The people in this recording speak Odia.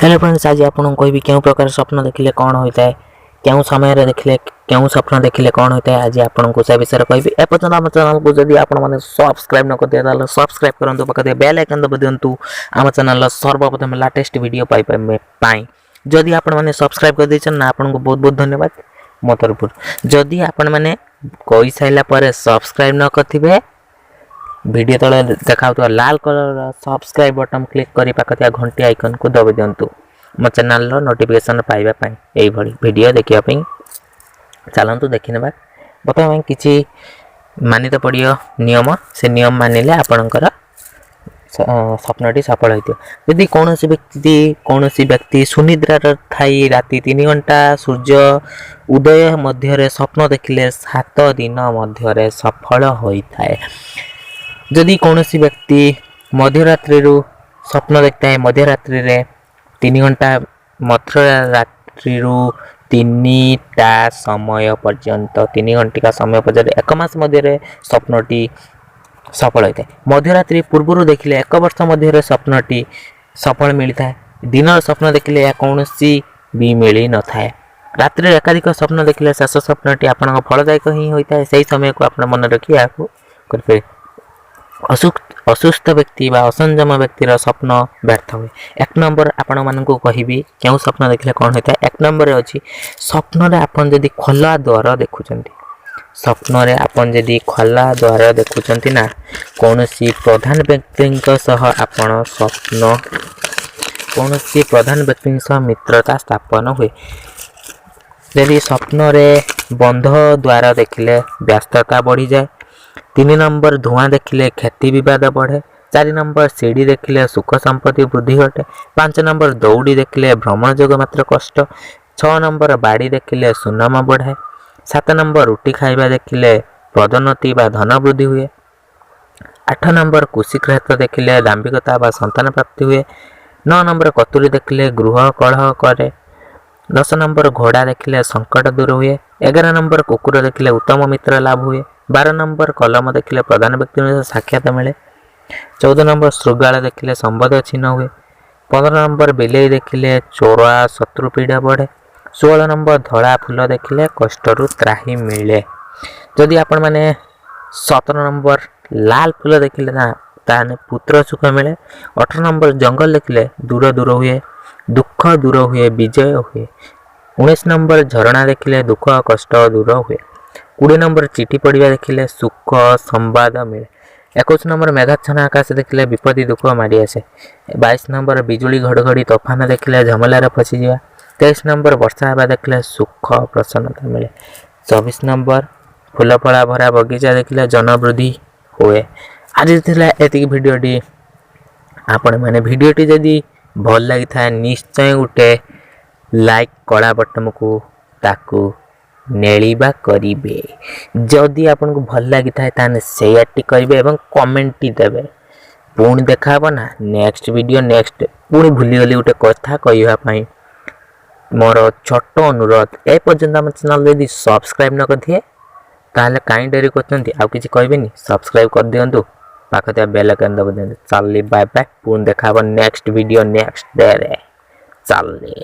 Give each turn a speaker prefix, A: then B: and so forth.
A: ହେଲୋ ଫ୍ରେଣ୍ଡସ୍, ଆଜି ଆପଣଙ୍କୁ କହିବି କେଉଁ ପ୍ରକାର ସ୍ୱପ୍ନ ଦେଖିଲେ କ'ଣ ହୋଇଥାଏ, କେଉଁ ସମୟରେ ଦେଖିଲେ, କେଉଁ ସ୍ୱପ୍ନ ଦେଖିଲେ କ'ଣ ହୋଇଥାଏ। ଆଜି ଆପଣଙ୍କୁ ସେ ବିଷୟରେ କହିବି। ଏପର୍ଯ୍ୟନ୍ତ ଆମ ଚ୍ୟାନେଲକୁ ଯଦି ଆପଣମାନେ ସବସ୍କ୍ରାଇବ୍ ନ କରିଥିବେ, ତାହେଲେ ସବସ୍କ୍ରାଇବ୍ କରନ୍ତୁ, ପାଖରେ ବେଲ୍ ଆଇକନ୍ ଦବାଇ ଦିଅନ୍ତୁ ଆମ ଚ୍ୟାନେଲର ସର୍ବପ୍ରଥମେ ଲାଟେଷ୍ଟ ଭିଡ଼ିଓ ପାଇବା ପାଇଁ। ଯଦି ଆପଣମାନେ ସବସ୍କ୍ରାଇବ୍ କରିଦେଇଛନ୍ତି ନା, ଆପଣଙ୍କୁ ବହୁତ ବହୁତ ଧନ୍ୟବାଦ ମୋ ତରଫରୁ। ଯଦି ଆପଣମାନେ କହିସାରିଲା ପରେ ସବସ୍କ୍ରାଇବ୍ ନ କରିଥିବେ, ଭିଡ଼ିଓ ତଳେ ଦେଖାଉଥିବା ଲାଲ କଲର୍ର ସବସ୍କ୍ରାଇବ୍ ବଟନ୍ କ୍ଲିକ୍ କରି ପାଖ ଥିବା ଘଣ୍ଟି ଆଇକନ୍କୁ ଦବାଇ ଦିଅନ୍ତୁ ମୋ ଚ୍ୟାନେଲର ନୋଟିଫିକେସନ୍ ପାଇବା ପାଇଁ, ଏଇଭଳି ଭିଡ଼ିଓ ଦେଖିବା ପାଇଁ। ଚାଲନ୍ତୁ ଦେଖିନେବା। ବର୍ତ୍ତମାନ କିଛି ମାନିତେ ପଡ଼ିବ ନିୟମ। ସେ ନିୟମ ମାନିଲେ ଆପଣଙ୍କର ସ୍ୱପ୍ନଟି ସଫଳ ହୋଇଥିବ। ଯଦି କୌଣସି ବ୍ୟକ୍ତି ସୁନିଦ୍ରାରେ ଥାଇ ରାତି 3 ଘଣ୍ଟା ସୂର୍ଯ୍ୟ ଉଦୟ ମଧ୍ୟରେ ସ୍ୱପ୍ନ ଦେଖିଲେ 7 ଦିନ ମଧ୍ୟରେ ସଫଳ ହୋଇଥାଏ। ଯଦି କୌଣସି ବ୍ୟକ୍ତି ମଧ୍ୟରାତ୍ରିରୁ ସ୍ୱପ୍ନ ଦେଖିଥାଏ, ମଧ୍ୟରାତ୍ରିରେ 3 ଘଣ୍ଟା, ମଧ୍ୟରାତ୍ରିରୁ 3ଟା ସମୟ ପର୍ଯ୍ୟନ୍ତ, 3 ଘଣ୍ଟିକା ସମୟ ପର୍ଯ୍ୟନ୍ତ, ଏକ ମାସ ମଧ୍ୟରେ ସ୍ୱପ୍ନଟି ସଫଳ ହୋଇଥାଏ। ମଧ୍ୟରାତ୍ରି ପୂର୍ବରୁ ଦେଖିଲେ ଏକ ବର୍ଷ ମଧ୍ୟରେ ସ୍ୱପ୍ନଟି ସଫଳ ମିଳିଥାଏ। ଦିନର ସ୍ୱପ୍ନ ଦେଖିଲେ ଏହା କୌଣସି ବି ମିଳିନଥାଏ। ରାତ୍ରିରେ ଏକାଧିକ ସ୍ୱପ୍ନ ଦେଖିଲେ ଶେଷ ସ୍ୱପ୍ନଟି ଆପଣଙ୍କ ଫଳଦାୟକ ହିଁ ହୋଇଥାଏ। ସେହି ସମୟକୁ ଆପଣ ମନେ ରଖି ଏହାକୁ କରିପାରିବେ। ଅସୁସ୍ଥ ବ୍ୟକ୍ତି ବା ଅସଂଯମ ବ୍ୟକ୍ତିର ସ୍ୱପ୍ନ ବ୍ୟର୍ଥ ହୁଏ। ଏକ ନମ୍ବର ଆପଣମାନଙ୍କୁ କହିବି କେଉଁ ସ୍ୱପ୍ନ ଦେଖିଲେ କ'ଣ ହୋଇଥାଏ। ଏକ ନମ୍ବରରେ ଅଛି, ସ୍ୱପ୍ନରେ ଆପଣ ଯଦି ଖୋଲା ଦ୍ୱାର ଦେଖୁଛନ୍ତି, ସ୍ୱପ୍ନରେ ଆପଣ ଯଦି ଖୋଲା ଦ୍ୱାର ଦେଖୁଛନ୍ତି ନା, କୌଣସି ପ୍ରଧାନ ବ୍ୟକ୍ତିଙ୍କ ସହ ଆପଣ ସ୍ୱପ୍ନ କୌଣସି ପ୍ରଧାନ ବ୍ୟକ୍ତିଙ୍କ ସହ ମିତ୍ରତା ସ୍ଥାପନ ହୁଏ। ଯଦି ସ୍ୱପ୍ନରେ ବନ୍ଧ ଦ୍ୱାର ଦେଖିଲେ ବ୍ୟସ୍ତତା ବଢ଼ିଯାଏ। ତିନି ନମ୍ବର, ଧୂଆଁ ଦେଖିଲେ କ୍ଷତି, ବିବାଦ ବଢ଼େ। ଚାରି ନମ୍ବର, ସିଢ଼ି ଦେଖିଲେ ସୁଖ ସମ୍ପତ୍ତି ବୃଦ୍ଧି ଘଟେ। ପାଞ୍ଚ ନମ୍ବର, ଦଉଡ଼ି ଦେଖିଲେ ଭ୍ରମଣ ଯୋଗ ମାତ୍ର କଷ୍ଟ। ଛଅ ନମ୍ବର, ବାଡ଼ି ଦେଖିଲେ ସୁନାମ ବଢ଼େ। ସାତ ନମ୍ବର, ରୁଟି ଖାଇବା ଦେଖିଲେ ପଦୋନ୍ନତି ବା ଧନ ବୃଦ୍ଧି ହୁଏ। ଆଠ ନମ୍ବର, କୃଷି କ୍ଷେତ୍ର ଦେଖିଲେ ଦାମ୍ଭିକତା ବା ସନ୍ତାନ ପ୍ରାପ୍ତି ହୁଏ। ନଅ ନମ୍ବର, କତୁରୀ ଦେଖିଲେ ଗୃହ କଳହ କରେ। 10 ନମ୍ବର, ଘୋଡ଼ା ଦେଖିଲେ ସଙ୍କଟ ଦୂର ହୁଏ। 11 ନମ୍ବର, କୁକୁର ଦେଖିଲେ ଉତ୍ତମ ମିତ୍ର ଲାଭ ହୁଏ। 12 ନମ୍ବର, କଲମ ଦେଖିଲେ ପ୍ରଧାନ ବ୍ୟକ୍ତିଙ୍କ ସହ ସାକ୍ଷାତ ମିଳେ। 14 ନମ୍ବର, ଶୃଗାଳ ଦେଖିଲେ ସମ୍ବନ୍ଧ ଛିନ୍ନ ହୁଏ। 15 ନମ୍ବର, ବିଲେଇ ଦେଖିଲେ ଚୋରା ଶତ୍ରୁ ପୀଡ଼ା ବଢ଼େ। 16 ନମ୍ବର, ଧଳା ଫୁଲ ଦେଖିଲେ କଷ୍ଟରୁ ତ୍ରାହି ମିଳେ। ଯଦି ଆପଣମାନେ 17 ନମ୍ବର, ଲାଲ ଫୁଲ ଦେଖିଲେ ନା, ତାହେଲେ ପୁତ୍ର ସୁଖ ମିଳେ। 18 ନମ୍ବର, ଜଙ୍ଗଲ ଦେଖିଲେ ଦୂର ଦୂର ହୁଏ, ଦୁଃଖ ଦୂର ହୁଏ, ବିଜୟ ହୁଏ। 19 ନମ୍ବର, ଝରଣା ଦେଖିଲେ ଦୁଃଖ କଷ୍ଟ ଦୂର ହୁଏ। 20 ନମ୍ବର, ଚିଠି ପଡ଼ିବା ଦେଖିଲେ ସୁଖ ସମ୍ବାଦ ମିଳେ। 21 ନମ୍ବର, ମେଘାଚ୍ଛନ୍ନ ଆକାଶ ଦେଖିଲେ ବିପତ୍ତି ଦୁଃଖ ମାଡ଼ି ଆସେ। 22 ନମ୍ବର, ବିଜୁଳି ଘଡ଼ଘଡ଼ି ତୋଫାନ ଦେଖିଲେ ଝାମେଲାରେ ଫସିଯିବା। 23 ନମ୍ବର, ବର୍ଷା ହେବା ଦେଖିଲେ ସୁଖ ପ୍ରସନ୍ନତା ମିଳେ। 24 ନମ୍ବର, ଫୁଲ ଫଳା ଭରା ବଗିଚା ଦେଖିଲେ ଜନବୃଦ୍ଧି ହୁଏ। ଆଜି ଥିଲା ଏତିକି ଭିଡ଼ିଓଟି। ଆପଣମାନେ ଭିଡ଼ିଓଟି ଯଦି ଭଲ ଲାଗିଥାଏ, ନିଶ୍ଚୟ ଗୋଟେ ଲାଇକ୍ କଳା ବଟନକୁ ତାକୁ ନେଳିବା କରିବେ। ଯଦି ଆପଣଙ୍କୁ ଭଲ ଲାଗିଥାଏ, ତାହେଲେ ସେୟାରଟି କରିବେ ଏବଂ କମେଣ୍ଟଟି ଦେବେ। ପୁଣି ଦେଖା ହେବ ନା ନେକ୍ସଟ ଭିଡ଼ିଓ ନେକ୍ସଟ। ପୁଣି ଭୁଲିଗଲି ଗୋଟେ କଥା କହିବା ପାଇଁ। ମୋର ଛୋଟ ଅନୁରୋଧ, ଏପର୍ଯ୍ୟନ୍ତ ଆମ ଚ୍ୟାନେଲ୍ ଯଦି ସବସ୍କ୍ରାଇବ୍ ନ କରିଥିବେ, ତାହେଲେ କାହିଁ ଡେରି କରୁଛନ୍ତି? ଆଉ କିଛି କହିବେନି, ସବସ୍କ୍ରାଇବ୍ କରିଦିଅନ୍ତୁ, ପାଖ ଥିବା ବେଲ୍ ଆଇକନ୍ ଦବାଇ ଦିଅନ୍ତୁ। ଚାଲିଲି, ବାଏ ବାଏ। ପୁଣି ଦେଖା ହେବ ନେକ୍ସଟ ଭିଡ଼ିଓ ନେକ୍ସଟ ଡେରେ। ଚାଲିଲି।